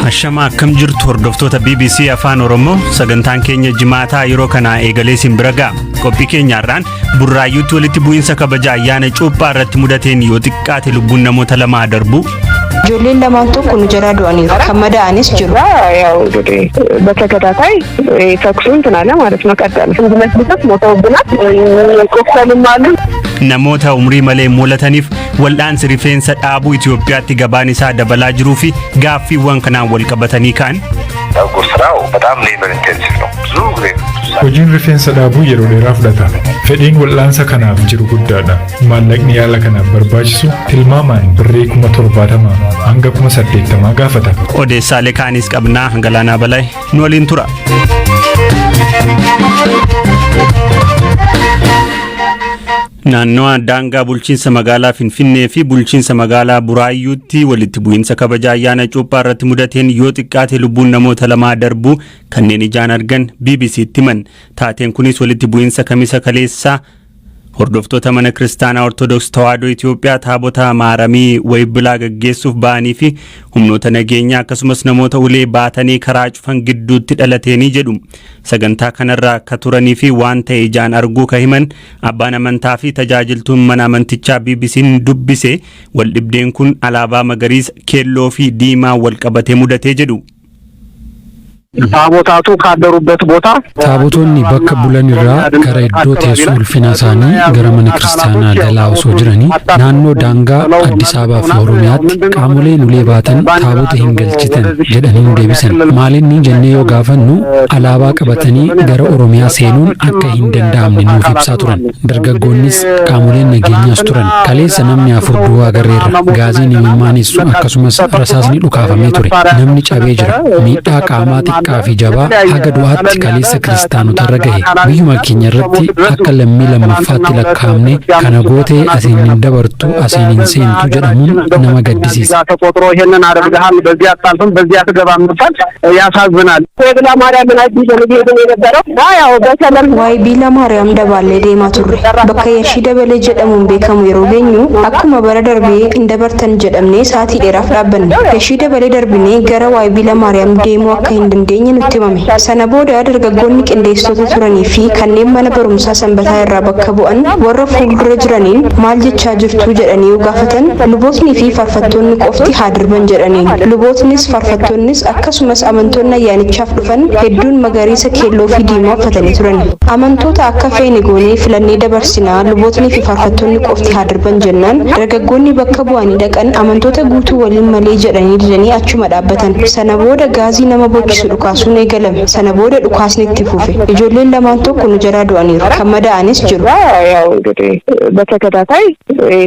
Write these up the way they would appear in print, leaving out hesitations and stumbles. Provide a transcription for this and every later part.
Ashama, akkam jirtu hordoftoota BBC Afaan Oromoo? Sagantaan keenya jimaataa yeroo kanaa eegalee isin bira ga'a. Qophii keenyaarraan Burraayyuutti walitti bu'iinsa kabaja ayyaana cuuphaa irratti mudateen yoo xiqqaate lubbuun namoota lamaa darbu. Ijoolleen lamaan tokko nu jalaa du'aniiru. Kan madaa'anis jiru. ያው እንግዲህ በተከታታይ ተኩሱ እንትን አለ ማለት ነው። ቀጠለ። ሁለት ልጆች ሞተውብናል። የቆሰሉም አሉ። Namoota umrii malee mul'ataniif wal'aansi rifeensa dhaabuu Itoophiyaatti gabaan isaa dabalaa jiruu fi gaaffiiwwan kanaan wal qabatanii ka'an. ፀጉር ስራው በጣም ሌበር ኢንቴንሲቭ ነው። ብዙ ጊዜ Hojiin rifeensa dhaabuu yeroo dheeraa fudhata. Fedhiin wal'aansa kanaaf jiru guddaadha. Maallaqni yaala kanaaf barbaachisu tilmaamaan birrii 70,000 hanga 80,000 gaafata. Odeessaalee kaanis qabnaa. Galaanaa Balaa nu waliin tura. Naannoo daangaa bulchiinsa magaalaa Finfinnee fi bulchiinsa magaalaa Buraayyuutti walitti bu'iinsa kabaja ayyaana cuuphaa irratti mudateen yoo xiqqaate lubbuun namoota lamaa darbuu kanneen ijaan argan BBCtti himan. Taateen kunis walitti bu'iinsa Kamisa kaleessaa hordoftoota mana kiristaanaa Ortodoks Tawaahidoo Itoophiyaa taabota Maaramii Wayibilaa gaggeessuuf ba'anii fi humnoota nageenyaa akkasumas namoota ulee baatanii karaa cufan gidduutti dhalateenii jedhu. Sagantaa kanarraa akka turanii fi waan ta'e ijaan arguu ka himan abbaan amantaa fi tajaajiltuun mana amantichaa BBC'n dubbise, waldhibdeen kun alaabaa magariisa, keelloo fi diimaa wal qabatee mudatee jedhu. ታቦታቱ ካደሩበት ቦታ Taabotonni bakka bulan irraa gara iddoo teessoo ulfina isaanii gara mana kiristaanaa galaa osoo jiranii naannoo daangaa Addis Ababaa fi Oromiyaatti qaamoleen ulee baatan taabota hin galchitan jedhanii nu deebisan. Maalinni jennee yoo gaafannu alaabaa qabatanii gara Oromiyaa seenuun akka hin danda'amne nuuf ibsaa turan. Dargaggoonnis qaamoleen nageenyaas turan. Kaleessa namni afur du'aa agarreerra. Gaaziin imimmaanessu akkasumas rasaasni dhukaafamee ture. Namni cabee jira. Miidhaa qaamaa xiqqaa fi jabaa haga du'aatti kaleessa kiristaanotarra gahe. Biyyuma keenya irratti akka lammii lammaffaatti lakkaa'amne kana gootee asiin hin dabartu, asiin hin seentu jedhamuun nama gaddisiisa. ተቆጥሮ ይሄንን አድርገሃል፣ በዚህ አታልፍም፣ በዚህ አትገባም መባል ያሳዝናል። ወይብላ ማርያምን ይዘን እየሄድን የነበረው እና ያው በሰላም Waayibiila Maariyaam dabaallee deemaa turre. Bakka Yashii Dabalee jedhamuun beekamu yeroo geenyu akkuma bara darbee hin dabartan jedhamnee sa'aatii dheeraaf dhaabbanne. Yashii Dabalee darbinee gara Waayibiila Maariyaam deemuu akka hin dandeenye nutti himame. Sana booda dargaggoonni qindeessitoota turanii fi kanneen mana barumsaa sanbataa irraa bakka bu'an warra fuuldura jiraniin maal jechaa jirtu jedhanii yoo gaafatan, lubootni fi faarfattoonni qofti haa darban jedhaniin. Lubootnis, faarfattoonnis akkasumas amantoonni ayyaanichaaf dhufan hedduun magariisa, keelloo fi diimaa uffatanii turan. Amantoota akka feene goonee filannee dabarsinaa, lubootni fi faarfattoonni qofti haa darban jennaan, dargaggoonni bakka bu'anii dhaqan amantoota guutuu waliin malee jedhanii didanii achuma dhaabbatan. Sana booda gaazii nama boochisu dhukaasuun eegalame. Sana booda dhukaasni itti fufe. Ijoolleen lamaan tokko nu jalaa du'aniiru. Kan madaa'anis jiru. ያው እንግዲህ በተከታታይ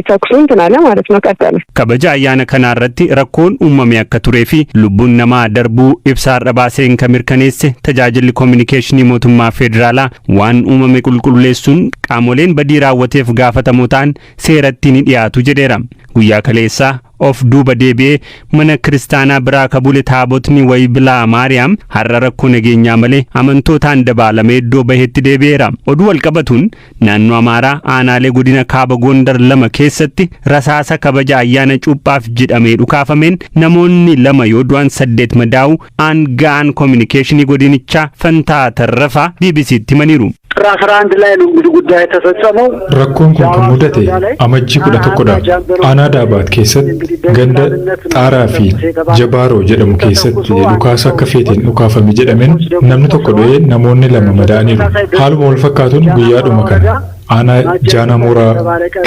ተኩሱ እንትን አለ ማለት ነው። ቀጠለ። Kabaja ayyaana kanaa irratti rakkoon uumame akka turee fi lubbuun namaa darbuu ibsaarra baaseen kan mirkaneesse tajaajilli koominikeeshinii mootummaa federaalaa, waan uumame qulqulleessuun qaamoleen badii raawwateef gaafatamoo ta'an seeratti ni dhiyaatu jedheera. Guyyaa kaleessaa of duuba deebi'ee mana kiristaanaa biraa ka bule taabotni Wayibilaa Maariyaam har'a rakkoo nageenyaa malee amantootaan dabaalamee iddoo bahetti deebi'eera. Oduu walqabatuun naannoo Amaaraa aanaalee godina Kaaba Gondar lama keessatti rasaasa kabaja ayyaana cuuphaaf jedhamee dhukaafameen namoonni lama yoo du'an saddeet madaa'u aanga'aan koominikeeshinii godinichaa Fantaa Tarrafaa BBCtti himaniiru. ጥር 11 ላይ ነው እንግዲህ ጉዳይ የተፈጸመው። Rakkoon kun kan mudate Amajjii 11dha. Aanaa Daabaat keessatti ganda Xaaraa fi Jabaaroo jedhamu keessatti dhukaasa akka feeteen dhukaafame jedhameen namni tokko du'ee namoonni lama madaa'aniiru. Haaluma wal fakkaatuun guyyaadhuma kana aanaa Jaanamooraa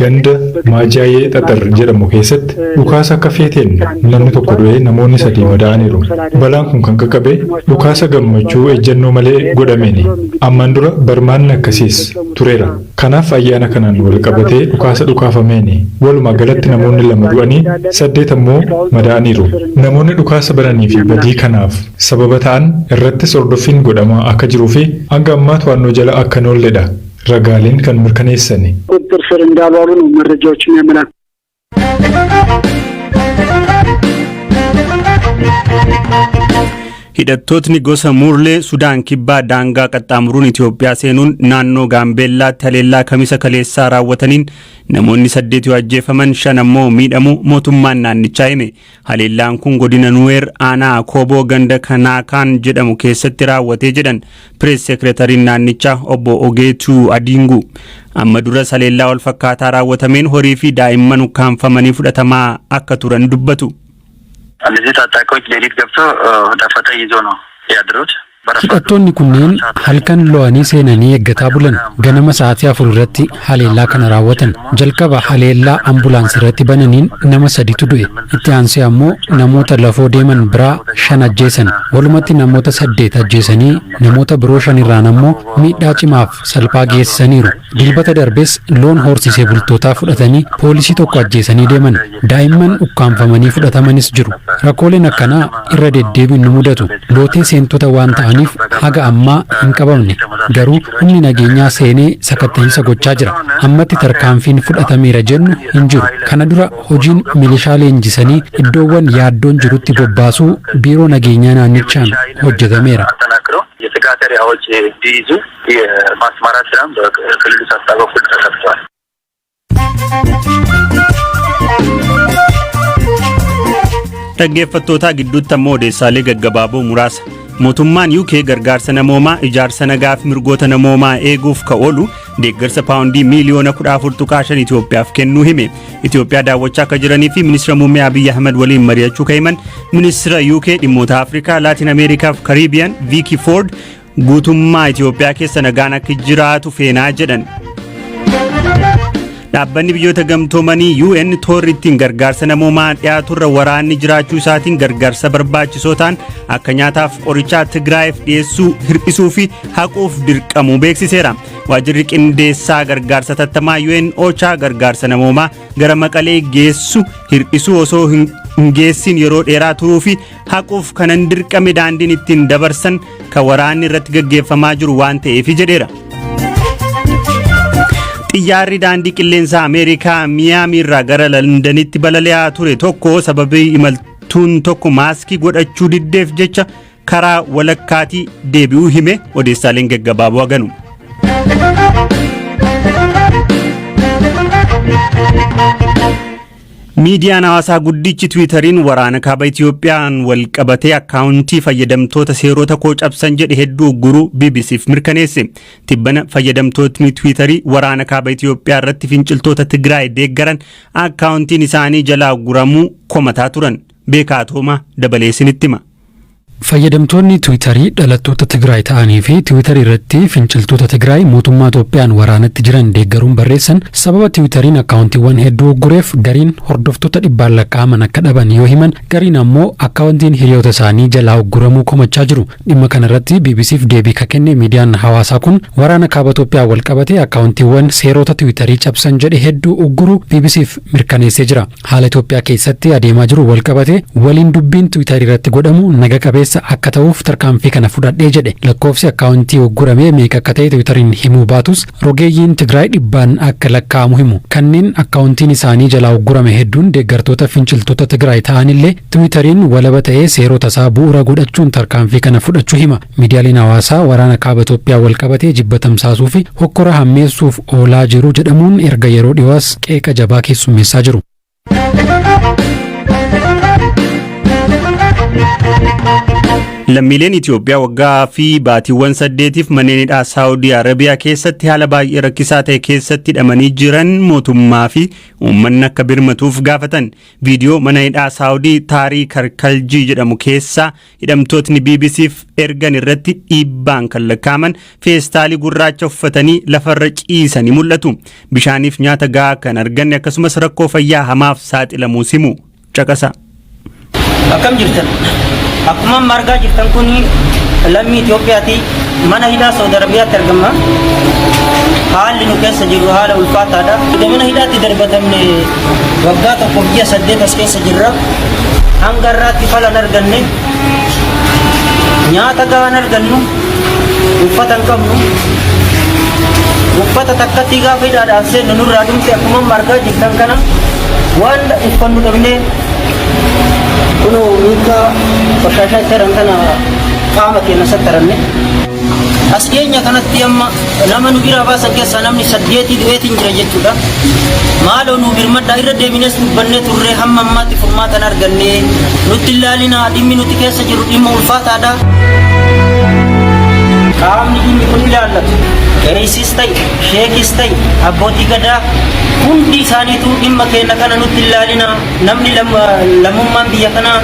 ganda Maajaayee Xaxar jedhamu keessatti dhukaasa akka feeteen namni tokko du'ee namoonni sadii madaa'aniiru. Balaan kun kan qaqqabe dhukaasa gammachuu ejjennoo malee godhameeni. Ammaan dura barmaanni akkasiis tureera. Kanaaf ayyaana kanaan wal qabatee dhukaasa dhukaafameeni. Walumaa galatti namoonni lama du'anii saddeet ammoo madaa'aniiru. Namoonni dhukaasa bananii fi badii kanaaf sababa ta'an irrattis hordoffiin godhamaa akka jiruu fi hanga ammaa to'annoo jala akka hin oolledha ragaaleen kan mirkaneessani. ቁጥጥር ስር እንዳልዋሉ ነው መረጃዎች የሚያመላክቱት። Hidhattootni gosa Muurlee Sudaan Kibbaa daangaa qaxxaamuruun Itoophiyaa seenuun naannoo Gaambeellaatti haleellaa Kamisa kaleessaa raawwataniin namoonni saddeet yoo ajjeefaman, shan ammoo miidhamuu mootummaan naannichaa hime. Haleellaan kun godina Nuweer, aanaa Kooboo, ganda Kanaakaan jedhamu keessatti raawwatee jedhan pirees seekretariin naannichaa Obbo Ogeetuu Adiingu. Amma duras haleellaa wal fakkaataa raawwatameen horii fi daa'imman ukkaanfamanii fudhatamaa akka turan dubbatu. እነዚህ ታጣቂዎች ሌሊት ገብቶ ደፈጣ ይዞ ነው ያድሩት። Hidhattoonni kunneen halkan lo'anii seenanii eeggataa bulan. Ganama sa'aatii 4 irratti haleellaa kana raawwatan. Jalqaba haleellaa ambulaansii irratti bananiin nama saditu du'e. Itti aansee ammoo namoota lafoo deeman biraa shan ajjeesan. Walumatti namoota saddeet ajjeesanii, namoota biroo shan irraan ammoo miidhaa cimaaf salphaa geessisaniiru. Dilbata darbes loon horsiisee bultootaa fudhatanii, poolisii tokko ajjeesanii deeman. Daa'imman ukkaamfamanii fudhatamanis jiru. Rakkooleen akkanaa irra deddeebiin nu mudatu. Lootee seentota waan ta'aniif haga ammaa hin qabamne. Garuu humni nageenyaa seenee sakatta'iinsa gochaa jira. Ammatti tarkaanfiin fudhatameera jennu hin jiru. Kana dura hojiin milishaa leenjisanii iddoowwan yaaddoon jirutti bobbaasuu biiroo nageenyaa naannichaan hojjetameera. አጠናክሮ የስጋት area ዎች እንዲይዙ የማስማራት ስራም በክልሉ ጸጥታ በኩል ተሰርቷል። Dhaggeeffattootaa, gidduutti ammoo odeessaalee gaggabaaboo muraasa. Mootummaan UK gargaarsa namoomaa, ijaarsa nagaa fi mirgoota namoomaa eeguuf ka oolu deeggarsa paawundii miiliyoona 14.5 Itoophiyaaf kennuu hime. Itoophiyaa daawwachaa akka jiranii fi ministeera muummee Abiyyi Ahmed waliin mari'achuu ka himan ministeera UK dhimmoota Afrikaa, Laatiin Ameerikaa fi Kariibiyaan Viiki Ford, guutummaa Itoophiyaa keessa nagaan akka jiraatu feenaa jedhan. Dhaabbanni Biyyoota Gamtoomanii UN toorri ittiin gargaarsa namoomaa dhiyaaturra waraanni jiraachuu isaatiin gargaarsa barbaachisoo ta'an akka nyaataaf qorichaa Tigraayiif dhiyeessuu hir'isuu fi haquuf dirqamuu beeksiseera. Waajjirri qindeessaa gargaarsa tattamaa UN OCHA gargaarsa namoomaa gara Maqalee geessu hir'isuu, osoo hin geessin yeroo dheeraa turuu fi haquuf kanan dirqame daandiin ittiin dabarsan kan waraanni irratti gaggeeffamaa jiru waan ta'eef jedheera. Xiyyaarri daandii qilleensaa Ameerikaa Miyaamii irraa gara Londanitti balali'aa ture tokko sababii imaltuun tokko maaskii godhachuu diddeef jecha karaa walakkaatii deebi'uu hime. Odeessaaleen gaggabaaboo haganu. Miidiyaan hawaasaa guddichi Tiwiitariin waraana kaaba Itiyoophiyaan wal qabatee akkaawuntii fayyadamtoota seerota koo cabsan jedhe hedduu ugguruu BBCf mirkaneesse. Tibbana fayyadamtootni Tiwiitarii waraana kaaba Itiyoophiyaa irratti finciltoota Tigraay deeggaran akkaawuntiin isaanii jalaa ugguramuu komataa turan. Beekaa Toomaa dabalee isinitti hima. Fayyadamtoonni Tiwiitarii dhalattoota Tigraay ta'anii fi Tiwiitarii irratti finciltoota Tigraay mootummaa Itoophiyaan waraanatti jiran deeggaruun barreessan sababa Tiwiitariin akkaawuntiiwwan hedduu uggureef gariin hordoftoota dhibbaan lakkaa'aman akka dhaban yoo himan, gariin ammoo akkaawuntiin hiriyoota isaanii jalaa ugguramuu komachaa jiru. Dhimma kanarratti BBCf deebii ka kenne miidiyaan hawaasaa kun waraana kaaba Itoophiyaa wal qabatee akkaawuntiiwwan seerota Tiwiitarii cabsan jedhe hedduu ugguruu BBCf mirkaneessee jira. Haala Itoophiyaa keessatti adeemaa jiru wal qabatee waliin dubbiin Tiwiitarii irratti godhamu naga qabeessa akka ta'uuf tarkaanfii kana fudhadhee jedhe. Lakkoofsi akkaawuntii ugguramee meeqa akka ta'e Tiwiitariin himuu baatus, rogeeyyiin Tigraay dhibbaan akka lakkaa'amu himu. Kanneen akkaawuntiin isaanii jalaa uggurame hedduun deeggartoota finciltoota Tigraay ta'anillee, Tiwiitariin walaba ta'ee seerota isaa bu'uura godhachuun tarkaanfii kana fudhachuu hima. Miidiyaaleen hawaasaa waraana kaaba Itoophiyaa wal qabatee jibba tamsaasuu fi hokkora hammeessuuf oolaa jiru jedhamuun erga yeroo dhiyoos qeeqa jabaa keessummeessaa jiru. Lammiileen Itoophiyaa waggaa fi baatiiwwan 8f manneen hidhaa Saawudii Arabiyaa keessatti haala baay'ee rakkisaa ta'e keessatti hidhamanii jiran mootummaa fi uummanni akka birmatuuf gaafatan. Viidiyoo mana hidhaa Saawudii Taarii Karkaljii jedhamu keessaa hidhamtootni BBCf ergan irratti dhiibbaan kan lakkaa'aman feestaalii gurraacha uffatanii lafarra ciisanii mul'atu. Bishaaniif nyaata gahaa kan arganne akkasumas rakkoo fayyaa hamaaf saaxilamuu himu. Caqasa. Akkam jirtan? Akkuma amma argaa jirtan kun lammii Itoophiyaati. Mana hidhaa Saudi Arabiyaatti argama. Haalli nu keessa jirru haala ulfaataadha. Erga mana hidhaatti darbatamne waggaa 1f ji'a 8 as keessa jirra. Hanga har'aatti fala hin arganne. Nyaata gahaa hin argannu. Uffata hin qabnu. Uffata takkatti gaafa hidhaadhaan seennu nurraa dhumte. Akkuma amma argaa jirtan kana waan uffannu dhabnee, kunoo miikkaa qoshaashaa itti haran kana. Qaama keenya sattaranne. As dhiyeenya kanatti amma nama nu biraa baasan keessaa namni saddeetii du'eetiin jira jechuudha. Maaloo nu birmadhaa irra deebines dubbannee turree hamma ammaatti furmaata hin arganne. Nutti ilaalinaa dhimmi nuti keessa jirru dhimma ulfaataadha. Qaamni dhimmi kun ilaallatu qeesiis ta'e, sheekis ta'e, abbootii gadaa hundi isaaniitu dhimma keenya kana nutti ilaalinaa. Namni lammummaan biyya kanaa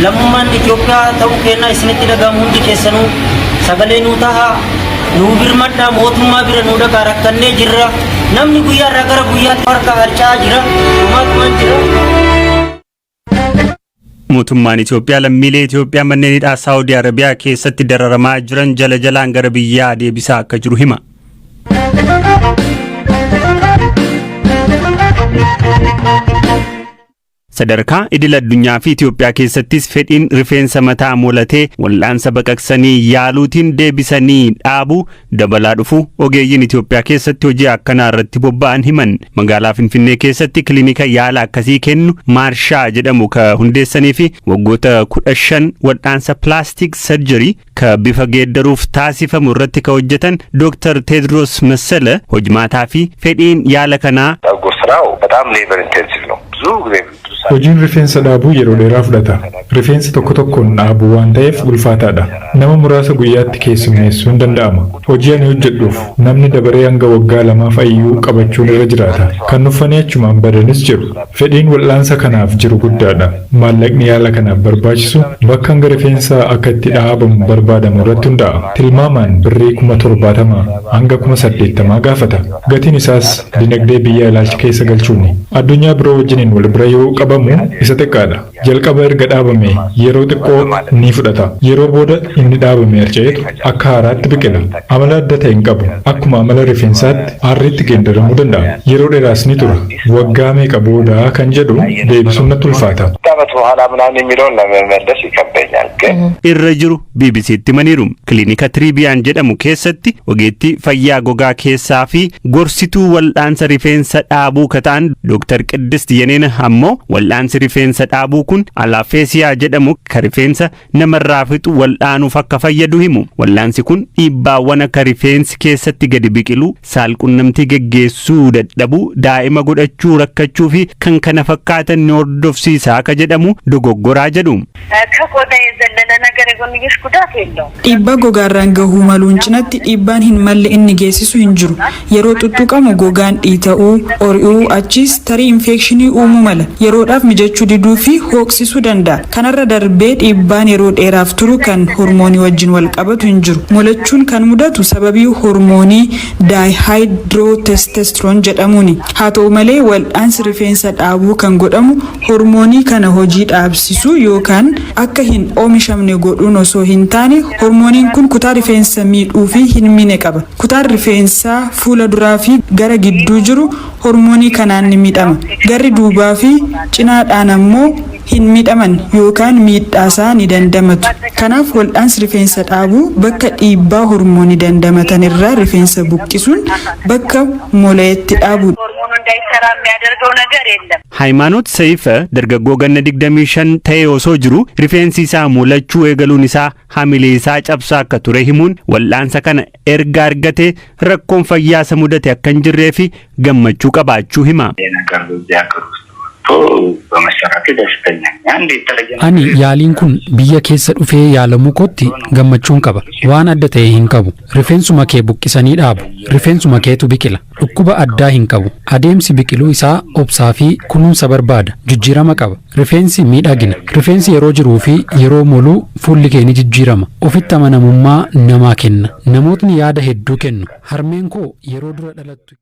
lammummaan Itoophiyaa ta'uu keenyaa isinitti dhagahamu hundi keessanuu sagalee nuu tahaa nuu birmadhaa mootummaa bira nuu dhaqaa rakkannee jirra. Namni guyyaa irraa gara guyyaatti harka harca'aa jira. Dhumaatumaan jira. Mootummaan Itoophiyaa lammiilee Itoophiyaa manneen hidhaa Saawudii Arabiyaa keessatti dararamaa jiran jala jalaan gara biyyaa deebisaa akka jiru hima. Sadarkaa idil addunyaa fi Itoophiyaa keessattis fedhiin rifeensa mataa molatee wal'aansa baqaqsanii yaaluutiin deebisanii dhaabuu dabalaa dhufu ogeeyyiin Itoophiyaa keessatti hojii akkanaa irratti bobba'an himan. Magaalaa Finfinnee keessatti kilinika yaala akkasii kennu Maarshaa jedhamu ka hundeessanii fi waggoota 15 wal'aansa plastic surgery ka bifa geeddaruuf taasifamu irratti ka hojjetan Dr. Teedros Massala hojmaataa fi fedhiin yaala kanaa ጸጉር ስራው በጣም ሌበር ኢንቴንሲቭ ነው። ብዙ ጊዜ Hojiin rifeensa dhaabuu yeroo dheeraa fudhata. Rifeensa tokko tokkoon dhaabuu waan ta'eef ulfaataadha. Nama muraasa guyyaatti keessummeessuun danda'ama. Hojii ani hojjedhuuf namni dabaree hanga waggaa lamaaf ayyuu qabachuun irra jiraata. Kan nuffanii achumaan badanis jiru. Fedhiin wal'aansa kanaaf jiru guddaadha. Maallaqni yaala kanaaf barbaachisu bakka hanga rifeensa akka itti dhaabamu barbaadamu irratti hundaa'a. Tilmaamaan birrii 70,000 hanga 80,000 gaafata. Gatiin isaas dinagdee biyya ilaalcha keessa galchuuni. Addunyaa biroo wajjiniin wal bira yoo qabamu isa xiqqaadha. Jalqaba erga dhaabame yeroo xiqqoo ni fudhata. Yeroo booda inni dhaabame harca'eetu akka haaraatti biqila. Amala adda ta'e hin qabu. Akkuma amala rifeensaatti aarriitti geeddaramuu danda'a. Yeroo dheeraas ni tura. Waggaa meeqa booda kan jedhu deebisuun natti ulfaata. ዓመት በኋላ ምናምን የሚለውን ለመመለስ ይከብደኛል ግን irra jiru BBCtti himaniiru. Kilinika Tiriibiyaan jedhamu keessatti ogeettii fayyaa gogaa keessaa fi gorsituu wal'aansa rifeensa dhaabuu ka ta'an Dr. Qiddist Yeneen ammoo wal'aansi rifeensa dhaabuu kun alopecia jedhamu ka rifeensa namarraa fixu wal'aanuuf akka fayyadu himu. Wal'aansi kun dhiibbaawwan akka rifeensi keessatti gadi biqiluu, saalqunnamtii geggeessuu dadhabuu, daa'ima godhachuu rakkachuu fi kan kana fakkaatan ni hordofsiisa akka jedhamu dogoggoraa jedhu. ከቆዳ የዘለለ ነገር የጎንዮሽ ጉዳት የለውም። Dhiibbaa gogaarraan gahuu maluun cinatti dhiibbaan hin malle inni geessisu hin jiru. Yeroo tuttuqamu gogaan dhiita'uu, ori'uu, achiis tarii infekshinii uumuu mala. Yeroodhaaf mijachuu diduu fi hooqsisuu danda'a. Kanarra darbee dhiibbaan yeroo dheeraaf turu kan hormoonii wajjin wal qabatu hin jiru. Molachuun kan mudatu sababii hormoonii dihydrotestosterone jedhamuuni. Haa ta'u malee wal'aansi rifeensa dhaabuu kan godhamu hormoonii kana hojii dhaabsisuu yookaan akka hin oomishamne godhuun osoo hin taane hormooniin kun kutaa rifeensa miidhuu fi hin miine qaba. Kutaan rifeensaa fuula duraa fi gara gidduu jiru hormoonii kanaan ni miidhama. Garri duubaa fi cinaadhaan ammoo hin miidhaman yookaan miidhaasaa ni dandamatu. Kanaaf wal'aansi rifeensa dhaabuu bakka dhiibbaa hormoonii dandamatan irraa rifeensa buqqisuun bakka mola'etti dhaabuudha. ሆርሞኑ እንዳይሰራ የሚያደርገው ነገር የለም። Hayimaanoot Sayifa dargaggoo ganna 25 ta'e osoo jiru rifeensi isaa mul'achuu eegaluun isaa hamilee isaa cabsaa akka ture himuun wal'aansa kana erga argatee rakkoon fayyaa isa mudate akka hin jirree fi gammachuu qabaachuu hima. ነገር በዚህ ሀገር ውስጥ መጥቶ በመሰራቱ ደስተኛ ነኝ። አንድ የተለየ Ani yaaliin kun biyya keessa dhufee yaalamuu kootti gammachuun qaba. Waan adda ta'e hin qabu. Rifeensuma kee buqqisanii dhaabu. Rifeensuma keetu biqila. Dhukkuba addaa hin qabu. Adeemsi biqiluu isaa obsaa fi kunuunsa barbaada. Jijjiirama qaba. Rifeensi miidhagina. Rifeensi yeroo jiruu fi yeroo moluu fuulli kee ni jijjiirama. Ofitti amanamummaa namaa kenna. Namootni yaada hedduu kennu. Harmeen koo yeroo dura dhalattu.